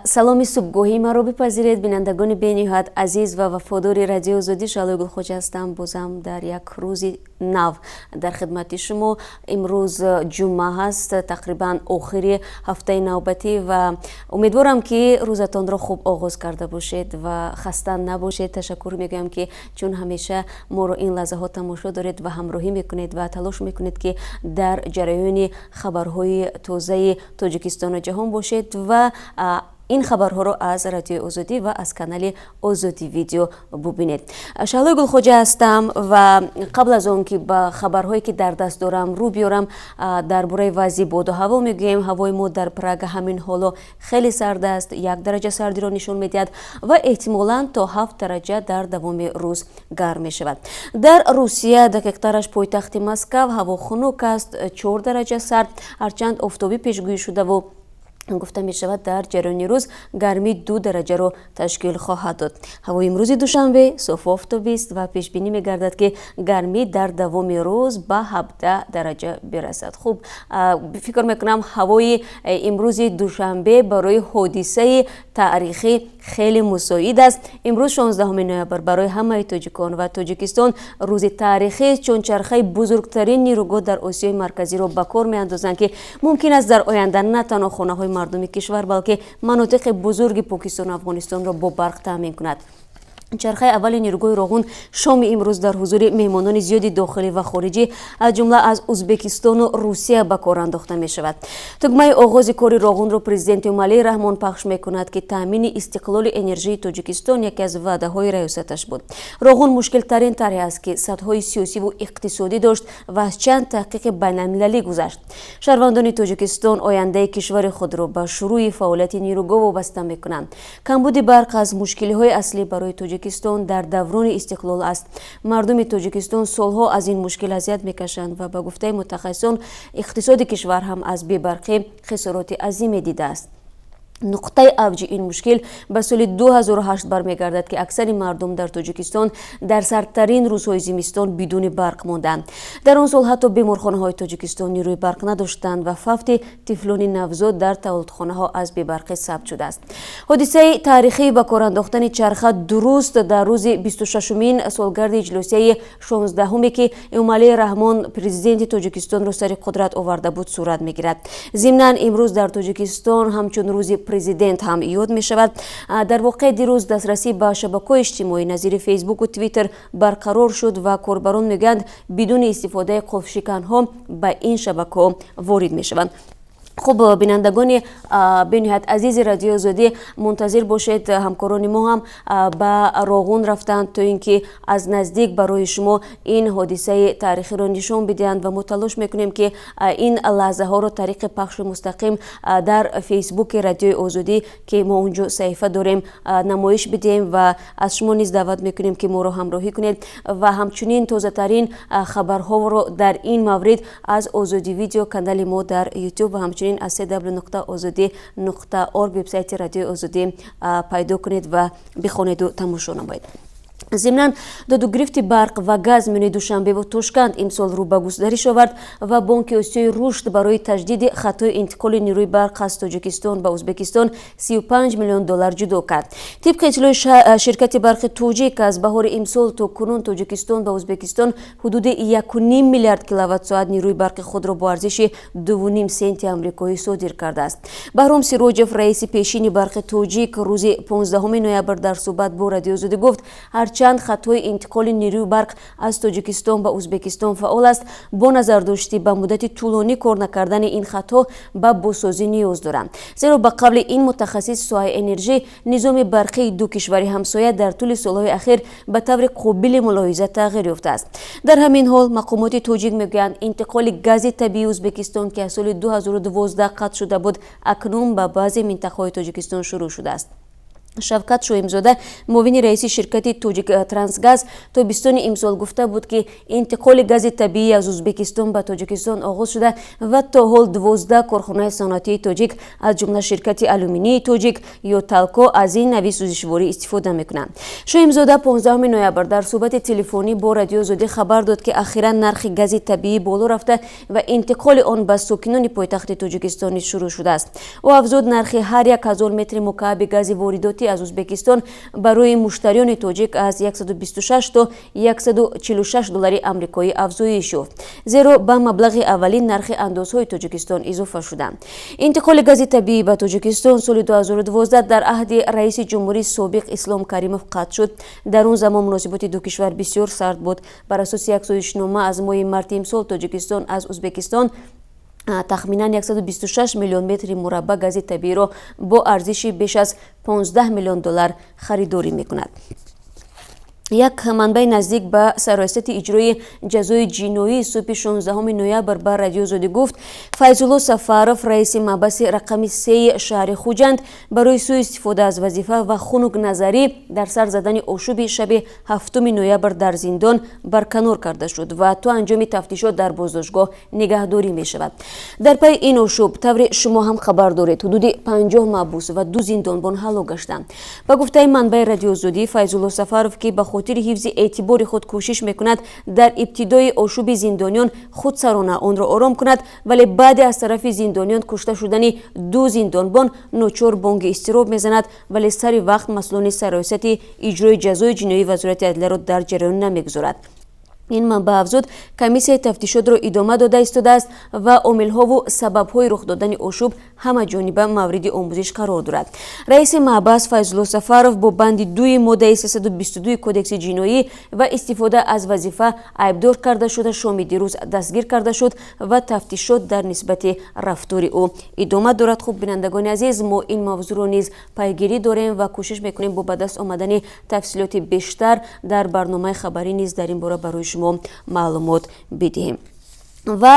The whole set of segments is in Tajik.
Саломи субҳгоҳии маро бипазиред, бинандагони бениҳоят азиз ва вафодори Радиои Озодӣ. Шаҳлои Гулхоҷа ҳастам, бозам дар як рӯзи нав дар хидмати шумо. Имрӯз ҷумъа ҳаст, тақрибан охири ҳафтаи навбатӣ, ва умедворам, ки рӯзатонро хуб оғоз карда бошед ва хаста набошед. Ташаккур мегӯям, ки чун ҳамеша моро ин лаҳзаҳо тамошо доред ва ҳамроҳӣ мекунед ва талош мекунед, ки дар ҷараёни хабарҳои тозаи Тоҷикистону ҷаҳон бошед ва ин хабарҳоро аз Радиои Озодӣ ва аз канали Озодӣ Видео бубинед. Шаҳлои Гулхоҷа ҳастам ва қабл аз он ки ба хабарҳое, ки дар даст дорам, рӯ биёрам, дар бораи вазъи боду ҳаво мегӯем. Ҳавои мо дар Прага ҳамин ҳоло хеле сард аст, 1 дараҷа сардиро нишон медиҳад ва эҳтимолан то 7 дараҷа дар давоми рӯз гарм мешавад. Дар Русия, дақиқтараш пойтахти Москав, ҳаво хунук аст, 4 дараҷа сард, ҳарчанд офтобӣ пешгӯӣ шудаву гуфта мешавад, дар ҷараёни рӯз гармӣ 2 дараҷаро ташкил хоҳад дод. Ҳавои имрӯзи Душанбе софу офтобист ва пешбинӣ мегардад, ки гармӣ дар давоми рӯз ба 17 дараҷа бирасад. Хуб, фикр мекунам, ҳавои имрӯзи Душанбе барои ҳодисаи таърихӣ хеле мусоид аст. Имрӯз, 16 ноябр, барои ҳамаи тоҷикон ва Тоҷикистон рӯзи таърихист, чун чархаи бузургтарин нерӯгоҳ дар Осиёи Марказиро ба кор меандозанд, ки мумкин аст дар оянда на танҳо хонаҳои мардуми кишвар, балки манотиқи бузурги Покистону Афғонистонро бо барқ таъмин кунад. Чархаи аввали нерӯгоҳи Роғун шоми имрӯз дар ҳузури меҳмонони зиёди дохилӣ ва хориҷӣ, аз ҷумла аз Узбекистону Русия, ба кор андохта мешавад. Тугмаи оғози кори Роғунро президенти Эмомалӣ Раҳмон пахш мекунад, ки таъмини истиқлоли энержии Тоҷикистон яке аз ваъдаҳои раёсаташ буд. Роғун мушкилтарин тарҳе аст, ки сатҳҳои сиёсиву иқтисодӣ дошт ва аз чанд таҳқиқи байналмилалӣ гузашт. Шаҳрвандони Тоҷикистон ояндаи кишвари худро ба шурӯъи фаъолияти нерӯгоҳ вобаста мекунанд. Камбуди барқ аз мушкилиҳои аслӣ барои Тоҷикистон дар даврони истиқлол аст. Мардуми Тоҷикистон солҳо аз ин мушкил азият мекашанд ва, ба гуфтаи мутахассисон, иқтисоди кишвар ҳам аз бебарқӣ хисороти азиме дидааст. Нуқтаи авҷи ин мушкил ба соли 2008 бармегардад, ки аксари мардум дар Тоҷикистон дар сардтарин рӯзҳои зимистон бидуни барқ монданд. Дар он сол ҳатто беморхонаҳои Тоҷикистон нерӯи барқ надоштанд ва фавти тифлони навзод дар таваллудхонаҳо аз бебарқӣ сабт шудааст. Ҳодисаи таърихии ба кор андохтани чарха дуруст дар рӯзи 26-умин солгарди иҷлосияи 16-уме, ки Эмомалӣ Раҳмон президенти Тоҷикистонро сари қудрат оварда буд, сурат мегирад. Зимнан, имрӯз дар Тоҷикистон ҳамчун рӯзи президент ҳам ёд мешавад. Дар воқеъ, дирӯз дастрасӣ ба шабакаҳои иҷтимоӣ назири Фейсбуку Твиттер барқарор шуд ва корбарон мегӯянд, бидуни истифодаи қулфшиканҳо ба ин шабакаҳо ворид мешаванд. Хуб, бинандагони бениҳоят азизи Радиои Озодӣ, мунтазир бошед. Ҳамкорони мо ҳам ба Роғун рафтанд, то ин ки аз наздик барои шумо ин ҳодисаи таърихиро нишон бидиҳанд, ва мо талош мекунем, ки ин лаҳзаҳоро тариқи пахши мустақим дар Фейсбуки Радиои Озодӣ, ки мо унҷо саҳифа дорем, намоиш бидиҳем ва аз шумо низ даъват мекунем, ки моро ҳамроҳӣ кунед ва ҳамчунин тозатарин хабарҳоро дар ин маврид аз Озодӣ Видео, канали мо дар Ютуб, ва ҳамчунин аз www.озодӣ.org, вебсайти Радиои Озодӣ, пайдо кунед ва бихонеду тамошо намоед. Зимнан, додугирифти барқ ва газ миёни Душанбеву Тошканд имсол рӯ ба густариш овард ва Бонки Осиёи Рушд барои таҷдиди хатҳои интиқоли нерӯи барқ аз Тоҷикистон ба Ӯзбекистон 35 миллион доллар ҷудо кард. Тибқи иттилои ширкати барқи Тоҷик, аз баҳори имсол то кунун Тоҷикистон ба Ӯзбекистон ҳудуди 1,5 миллиард киловатт-соат нерӯи барқи худро бо арзиши 2,5 сенти амрикоӣ содир кардааст. Баҳром Сироҷев, раиси пешини Барқи Тоҷик, рӯзи 15 ноябр дар суҳбат бо Радиои Озодӣ гуфт, ҳарчанд хатҳои интиқоли нерӯи барқ аз Тоҷикистон ба Ӯзбекистон фаъол аст, бо назардошти ба муддати тӯлонӣ кор накардани ин хатҳо ба бозсозӣ ниёз доранд. Зеро, ба қавли ин мутахассиси соҳаи энержӣ, низоми барқии ду кишвари ҳамсоя дар тӯли солҳои ахир ба таври қобили мулоҳиза тағйир ёфтааст. Дар ҳамин ҳол, мақомоти тоҷик мегӯянд, интиқоли гази табиии Ӯзбекистон, ки аз соли 2012 қатъ шуда буд, акнун ба баъзе минтақаҳои Тоҷикистон шурӯъ шудааст. Шавкат Шоимзода, муовини раиси ширкати Тоҷиктрансгаз, тобистони имсол гуфта буд, ки интиқоли гази табиӣ аз Ӯзбекистон ба Тоҷикистон оғоз шуда ва то ҳол 12 корхонаи саноатии тоҷик, аз ҷумла ширкати алюминии тоҷик ё Талко, аз ин нави сӯзишворӣ истифода мекунанд. Шоимзода 15 ноябр дар суҳбати телефонӣ бо Радиои Озодӣ хабар дод, ки ахиран нархи гази табиӣ боло рафта ва интиқоли он ба сокинони пойтахти Тоҷикистон низ шурӯъ шудааст. Ӯ афзуд, нархи ҳар як ҳазор метри мукааби гази воридотӣ аз Ӯзбекистон барои муштариёни тоҷик аз 126 то 146 доллари амрикоӣ афзоиш ёфт, зеро ба маблағи аввалин нархи андозҳои Тоҷикистон изофа шуданд. Интиқоли гази табиӣ ба Тоҷикистон соли 2012 дар аҳди раиси ҷумҳурии собиқ Ислом Каримов қатъ шуд. Дар он замон муносиботи ду кишвар бисёр сард буд. Бар асоси як созишнома аз моҳи марти имсол Тоҷикистон аз Ӯзбекистон тахминан 126 миллион метри мураббаъ гази табииро бо арзиши беш аз 15 миллион доллар харидорӣ мекунад. Як манбаи наздик ба сарраёсати иҷрои ҷазои ҷиноӣ субҳи 16 ноябр ба Радиои Озодӣ гуфт, Файзулло Сафаров, раиси маҳбаси рақами сеи шаҳри Хуҷанд, барои сӯистифода аз вазифа ва хунукназарӣ дар сар задани ошӯби шаби 7 ноябр дар зиндон барканор карда шуд ва то анҷоми тафтишот дар боздоштгоҳ нигаҳдорӣ мешавад. Дар пайи ин ошӯб, тавре шумо ҳам хабар доред, ҳудуди 50 маҳбус ва ду зиндонбон ҳалок гаштанд. Ба гуфтаи манбаи Радиои Озодӣ, Файзулло Сафаров, ки ба хотири ҳифзи эътибори худ кӯшиш мекунад, дар ибтидои ошӯби зиндониён худсарона онро ором кунад, вале баъде аз тарафи зиндониён кушта шудани ду зиндонбон ночор бонги изтироб мезанад, вале сари вақт масъулони сарраёсати иҷрои ҷазои ҷиноии Вазорати адлияро дар ҷараён намегузорад. Ин манбаъ афзуд, комиссияи тафтишотро идома дода истодааст ва омилҳову сабабҳои рух додани ошӯб ҳамаҷониба мавриди омӯзиш қарор дорад. Раиси маҳбас Файзулло Сафаров бо банди дуи моддаи 322 Кодекси ҷиноӣ ва истифода аз вазифа айбдор карда шуда, шоми дирӯз дастгир карда шуд ва тафтишот дар нисбати рафтори ӯ идома дорад. Хуб, бинандагони азиз, мо ин мавзӯъро низ пайгирӣ дорем ва кӯшиш мекунем бо ба даст омадани тафсилоти бештар дар барномаи хабарӣ низ дар ин бора барои шумо маълумот бидиҳем. Ва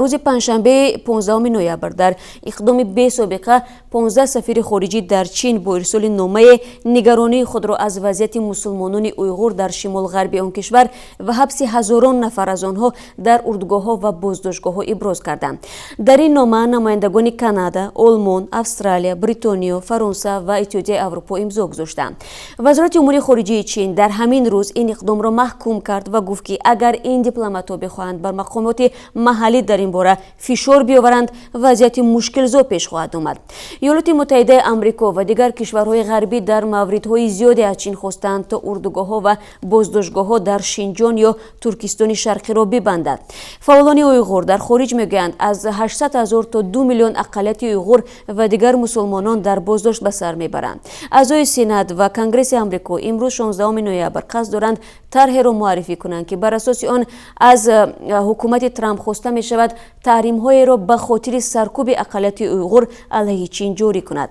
рӯзи панҷшанбе, 15 ноябр, дар иқдоми бесобиқа 15 сафири хориҷӣ дар Чин бо ирсоли номае нигаронии худро аз вазъияти мусулмонони уйғур дар шимол ғарби он кишвар ва ҳабси ҳазорон нафар аз онҳо дар урдугоҳҳо ва боздоштгоҳҳо иброз карданд. Дар ин нома намояндагони Канада, Олмон, Австралия, Бритониё, Фаронса ва Иттиҳодияи Аврупо имзо гузоштанд. Вазорати умури хориҷии Чин дар ҳамин рӯз ин иқдомро маҳкум кард ва гуфт, ки агар ин дипломатҳо бихоҳанд бар мақомоти маҳаллӣ дар ин бора фишор биёваранд, вазъияти мушкилзо пеш хоҳад омад. Иёлоти Муттаҳидаи Амрико ва дигар кишварҳои ғарбӣ дар мавридҳои зиёде аз Чин хостанд, то урдугоҳҳо ва боздоштгоҳҳо дар Шинҷон ё Туркистони Шарқиро бибандад. Фаъолони уйғур дар хориҷ мегӯянд, аз 800 ҳазор то 2 миллион ақаллияти уйғур ва дигар мусулмонон дар боздошт ба сар мебаранд. Аъзои Сенат ва Конгресси Амрико имрӯз, 16 ноябр, қасд доранд тарҳеро муаррифӣ кунанд, ки бар асоси он аз ҳукумати Трамп хоста мешавад таҳримҳоеро ба хотири саркӯби ақаллияти уйғур алайҳи Чин ҷорӣ кунад.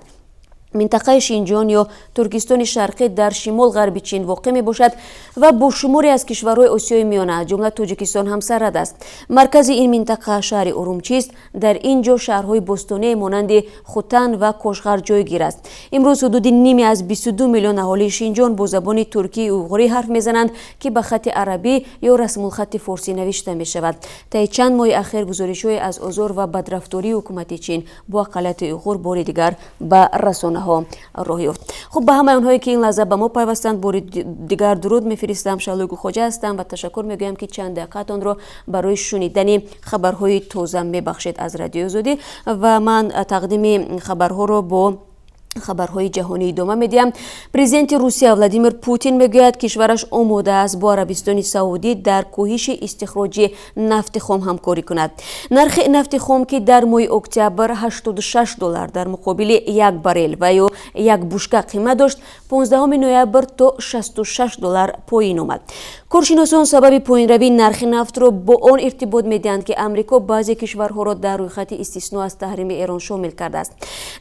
Минтақаи Шинҷон ё Туркистони Шарқӣ дар шимол ғарби Чин воқеъ мебошад ва бо шуморе аз кишварҳои Осиёи Миёна, аз ҷумла Тоҷикистон, ҳамсарҳад аст. Маркази ин минтақа шаҳри Урумчист. Дар ин ҷо шаҳрҳои бостоние монанди Хутан ва Кошғар ҷойгир аст. Имрӯз ҳудуди ниме аз 22 миллион аҳолии Шинҷон бо забони туркии уйғурӣ ҳарф мезананд, ки ба хатти арабӣ ё расмулхатти форсӣ навишта мешавад. Таи чанд моҳи ахир гузоришҳое аз озор ва бадрафтории ҳукумати Чин бо ақаллияти уйғур бори дигар ба расонаҳо роҳ ёфт. Хуб, ба ҳамаи онҳое, ки ин лаҳза ба мо пайвастанд, бори дигар дуруд мефиристам. Шаҳлои Гулхоҷа ҳастам ва ташаккур мегӯям, ки чанд дақиқаатонро барои шунидани хабарҳои тоза мебахшед аз Радиои Озодӣ. Ва ман тақдими хабарҳоро бо хабарҳои ҷаҳонӣ идома медиҳам. Президенти Русия Владимир Путин мегӯяд, кишвараш омода аст бо Арабистони Саудӣ дар кӯҳиши истихроҷи нафти хом ҳамкорӣ кунад. Нархи нафти хом, ки дар моҳи октябр 86 доллар дар муқобили як баррел ва ё як бушка қимат дошт, 15 ноябр то 66 доллар поин омад. Коршиносон сабаби поинравии нархи нафтро бо он иртибот медиҳанд, ки Амрико баъзе кишварҳоро дар рӯйхати истисно аз таҳрими Эрон шомил кардааст.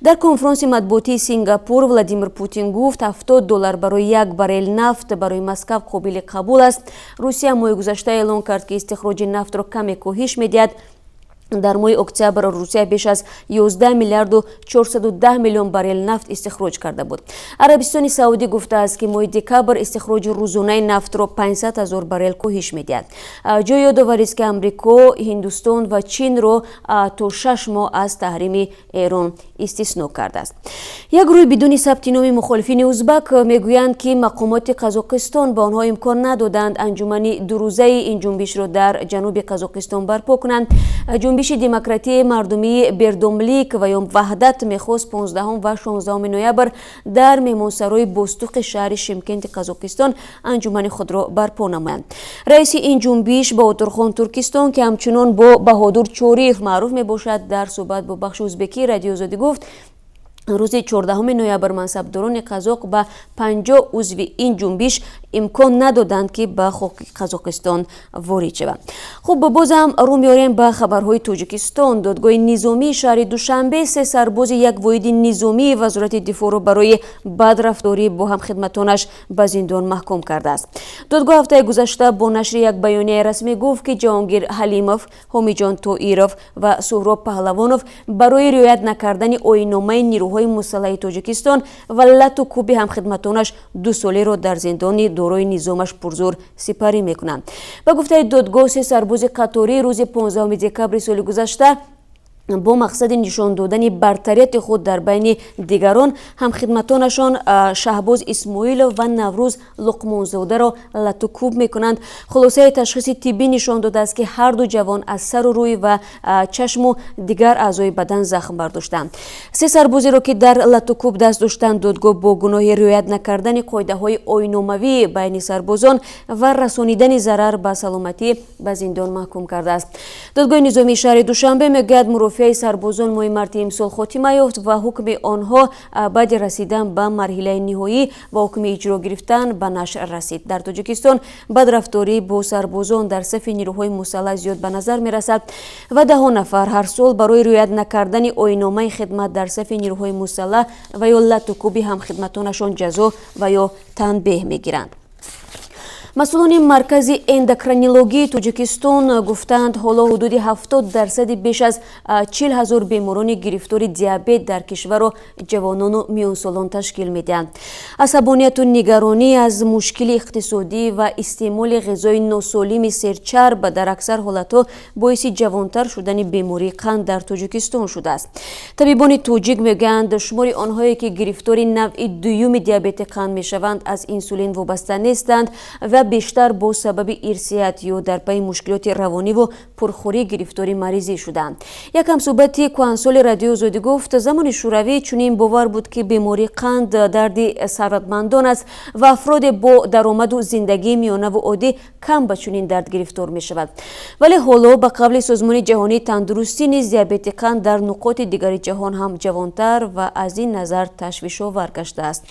Дар конфронси матбуотии Сингапур Владимир Путин гуфт, 70 доллар барои як баррел нафт барои Москав қобили қабул аст. Русия моҳи гузашта эълон кард, ки истихроҷи нафтро каме коҳиш медиҳад. Дар моҳи октябр Русия беш аз 11 миллиарду 410 миллион баррел нафт истихроҷ карда буд. Арабистони Саудӣ гуфтааст, ки моҳи декабр истихроҷи рӯзонаи нафтро 500 ҳазор баррел коҳиш медиҳад. Ҷои ёдоварист, ки Амрико Ҳиндустон ва Чинро то 6 моҳ аз таҳрими Эрон истисно кардааст. Як гурӯҳи бидуни сабти номи мухолифини узбак мегӯянд, ки мақомоти Қазоқистон ба онҳо имкон надоданд анҷумани дурӯзаи ин ҷунбишро дар ҷануби Қазоқистон барпо кунанд. Ҷунбиши демократияи мардумии Бердомлик ва ё Ваҳдат мехост 15 ва 16 ноябр дар меҳмонсарои Бостуқи шаҳри Шимкенти Қазоқистон анҷумани худро барпо намоянд. Раиси ин ҷунбиш, Баҳодурхон Туркистон, ки ҳамчунон бо Баҳодур Чориев маъруф мебошад, дар суҳбат бо бахши узбекии Радиои Озодӣ гуфт, рӯзи 14 ноябр мансабдорони қазоқ ба 50 узви ин ҷунбиш имкон надоданд, ки ба хоки Қазоқистон ворид шаванд. Хуб, бозам рӯ меорем ба хабарҳои Тоҷикистон. Додгоҳи низомии шаҳри Душанбе се сарбози як воҳиди низомии Вазорати дифоъро барои бадрафторӣ бо ҳамхидматонаш ба зиндон маҳкум кардааст. Додгоҳ ҳафтаи гузашта бо нашри як баёнияи расмӣ гуфт, ки Ҷаҳонгир Ҳалимов, Ҳомиҷон Тоиров ва Суҳроб Паҳлавонов барои риоят накардани оинномаи нирӯҳои мусаллаҳи Тоҷикистон ва лату кӯби ҳамхидматонаш 2 солеро дар зиндони дорои низомаш пурзур сипарӣ мекунанд. Ба гуфтаи додгоҳ, се сарбози қаторӣ рӯзи 15 декабри соли гузашта бо мақсади нишон додани бартарияти худ дар байни дигарон ҳамхидматонашон Шаҳбоз Исмоилов ва Наврӯз Луқмонзодаро латукӯб мекунанд. Хулосаи ташхиси тиббӣ нишон додааст, ки ҳарду ҷавон аз сару рӯй ва чашму дигар аъзои бадан захм бардоштанд. Се сарбозеро, ки дар латукӯб даст доштанд, додгоҳ бо гуноҳи риоят накардани қоидаҳои оинномавии байни сарбозон ва расонидани зарар ба саломатӣ ба зиндон маҳкум кардааст. Додгоҳи низомии шаҳри Душанбе мегӯяд, мурофиаи сарбозон моҳи марти имсол хотима ёфт ва ҳукми онҳо баъди расидан ба марҳилаи ниҳоӣ ва ҳукми иҷро гирифтан ба нашр расид. Дар Тоҷикистон бадрафторӣ бо сарбозон дар сафи нирӯҳои мусаллаҳ зиёд ба назар мерасад ва даҳо нафар ҳар сол барои риоят накардани оинномаи хидмат дар сафи нирӯҳои мусаллаҳ ва ё латукӯби ҳамхидматонашон ҷазо ва ё танбеҳ мегиранд. Масъулони Маркази эндокринологии Тоҷикистон гуфтаанд, ҳоло ҳудуди 70 дарсади беш аз 40 ҳазор беморони гирифтори диабет дар кишварро ҷавонону миёнсолон ташкил медиҳанд. Асабонияту нигаронӣ аз мушкили иқтисодӣ ва истеъмоли ғизои носолими серчарб дар аксар ҳолатҳо боиси ҷавонтар шудани бемории қанд дар Тоҷикистон шудааст. Табибони тоҷик мегӯянд, шумори онҳое, ки гирифтори навъи дуюми диабети қанд мешаванд, аз инсулин вобаста нестанд ва бештар бо сабаби ирсият ё дар пайи мушкилоти равониву пурхӯрӣ гирифтори маризӣ шуданд. Як ҳамсӯҳбати кӯҳансоли Радиои Озодӣ гуфт, замони Шӯравӣ чунин бовар буд, ки бемории қанд дарди сарватмандон аст ва афроде бо даромаду зиндагии миёнаву оддӣ кам ба чунин дард гирифтор мешавад. Вале ҳоло, ба қавли Созмони Ҷаҳонии Тандурустӣ низ, диабети қанд дар нуқоти дигари ҷаҳон ҳам ҷавонтар ва аз ин назар ташвишовар гаштааст.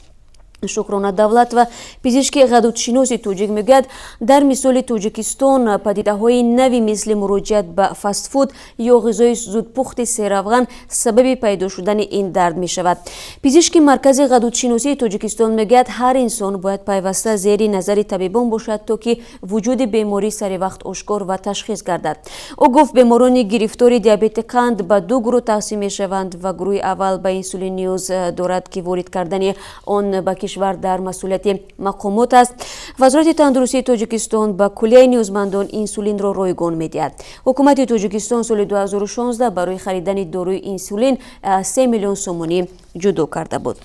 Шукрона Давлатова, пизишки ғадудшиноси тоҷик, мегӯяд, дар мисоли Тоҷикистон падидаҳои нави мисли муроҷиат ба фастфуд ё ғизои зудпухти серавған сабаби пайдо шудани ин дард мешавад. Пизишки Маркази ғадудшиносии Тоҷикистон мегӯяд, ҳар инсон бояд пайваста зери назари табибон бошад, то ки вуҷуди беморӣ сари вақт ошкор ва ташхис гардад. Ӯ гуфт, беморони гирифтори диабети қанд ба ду гурӯҳ тақсим мешаванд ва гурӯҳи аввал ба инсулин ниёз дорад, ки ворид кардани он ба кишвар дар масъулияти мақомот аст. Вазорати тандурустии Тоҷикистон ба куллияи ниёзмандон инсулинро ройгон медиҳад. Ҳукумати Тоҷикистон соли 2016 барои харидани доруи инсулин 3 миллион сомонӣ ҷудо карда буд.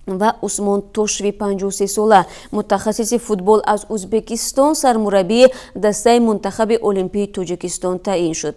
Ва Усмон Тошеви 53сола, мутахассиси футбол аз Узбекистон, сармураббии дастаи мунтахаби олимпии Тоҷикистон таъин шуд.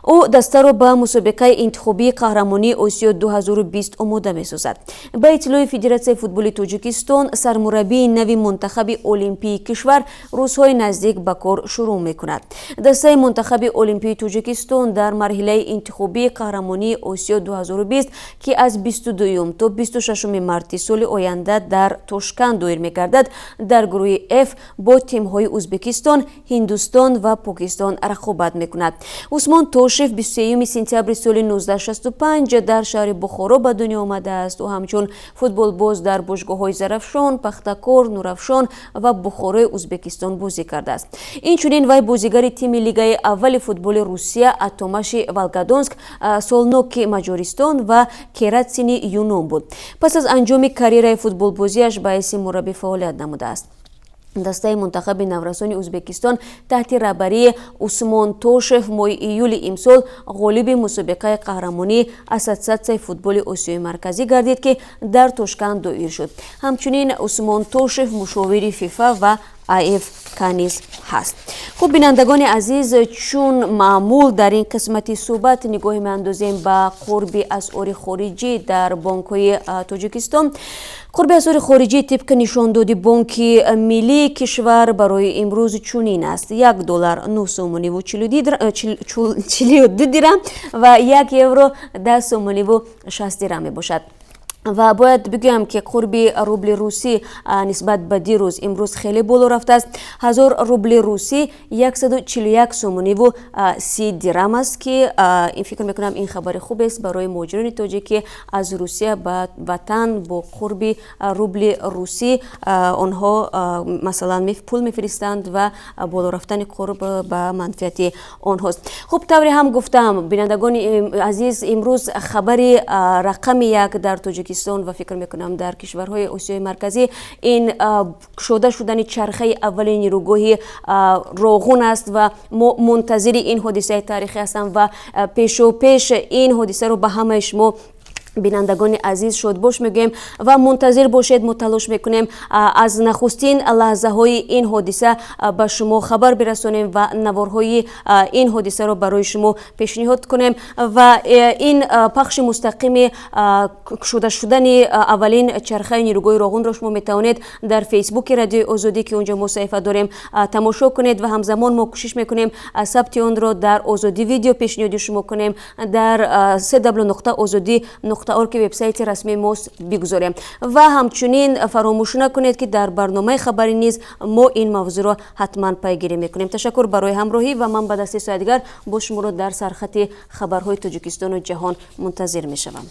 Ӯ дастаро ба мусобиқаи интихобии қаҳрамонии Осиё 2020 омода месозад. Ба иттилои Федератсияи футболи Тоҷикистон, сармураббии нави мунтахаби олимпии кишвар рӯзҳои наздик ба кор шурӯъ мекунад. Дастаи мунтахаби олимпии Тоҷикистон дар марҳилаи интихобии қаҳрамонии Осиё 2020, ки аз 22 то 26 марти соли Соли оянда дар Тошканд доир мегардад, дар гурӯҳи Ф бо тимҳои Ӯзбекистон, Ҳиндустон ва Покистон рақобат мекунад. Усмон Тошев 23 сентябри соли 1965 дар шаҳри Бухоро ба дунё омадааст. Ӯ ҳамчун футболбоз дар бошгоҳҳои Зарафшон, Пахтакор, Нурафшон ва Бухорои Ӯзбекистон бозӣ кардааст. Инчунин вай бозигари тими лигаи аввали футболи Русия Атомаши Волгодонск, Солноки Маҷористон ва Кератсини Юнон буд. Пас аз анҷоми карьераи футболбозиаш ба ҳайси мураббӣ фаъолият намудааст. Дастаи мунтахаби наврасони Ӯзбекистон таҳти раҳбарии Усмон Тошев моҳи июли имсол ғолиби мусобиқаи қаҳрамонии Ассотсиатсияи футболи Осиёи Марказӣ гардид, ки дар Тошканд доир шуд. Ҳамчунин Усмон Тошев мушовири ФИФА ва АФК низ ҳаст. Хуб, бинандагони азиз, чун маъмул дар ин қисмати суҳбат нигоҳе меандозем ба қурби асъори хориҷӣ дар бонкҳои Тоҷикистон. Қурби асъори хориҷӣ тибқи нишондоди Бонки Миллии кишвар барои имрӯз чунин аст: 1 доллар 9 сомониву 42 дирам ва 1 евро 10 сомониву 60 дирам мебошад. Ва бояд бигӯям, ки қурби рубли русӣ нисбат ба дирӯз имрӯз хеле боло рафтааст. 1000 рубли русӣ 141 сомониву 30 дирам аст, ки ин, фикр мекунам, ин хабари хубест барои муҳоҷирони тоҷик, ки аз Русия ба ватан бо қурби рубли русӣ онҳо, масалан, пул мефиристанд ва боло рафтани қурб ба манфиати онҳост. Хуб, тавре ҳам гуфтам, бинандагони азиз, имрӯз хабари рақами як дар Тоҷикистон ва, фикр мекунам, дар кишварҳои Осиёи Марказӣ ин кушода шудани чархаи аввали нерӯгоҳи Роғун аст ва мо мунтазири ин ҳодисаи таърихӣ ҳастам ва пешопеш ин ҳодисаро ба ҳамаи шумо, бинандагони азиз, шодбош мегӯем ва мунтазир бошед. Мо талош мекунем аз нахустин лаҳзаҳои ин ҳодиса ба шумо хабар бирасонем ва наворҳои ин ҳодисаро барои шумо пешниҳод кунем ва ин пахши мустақими кушода шудани аввалин чархаи нерӯгоҳи Роғунро шумо метавонед дар Фейсбуки Радиои Озодӣ, ки онҷо мо саҳифа дорем, тамошо кунед ва ҳамзамон мо кӯшиш мекунем сабти онро дар Озодӣ Видео пешниҳоди шумо кунем, дар cw.ozodi.org, ки вебсайти расмии мост, бигузорем. Ва ҳамчунин фаромӯш накунед, ки дар барномаи хабарӣ низ мо ин мавзӯъро ҳатман пайгирӣ мекунем. Ташаккур барои ҳамроҳӣ ва ман баъд аз 3 соат дигар бо шуморо дар сархати хабарҳои Тоҷикистону ҷаҳон мунтазир мешавам.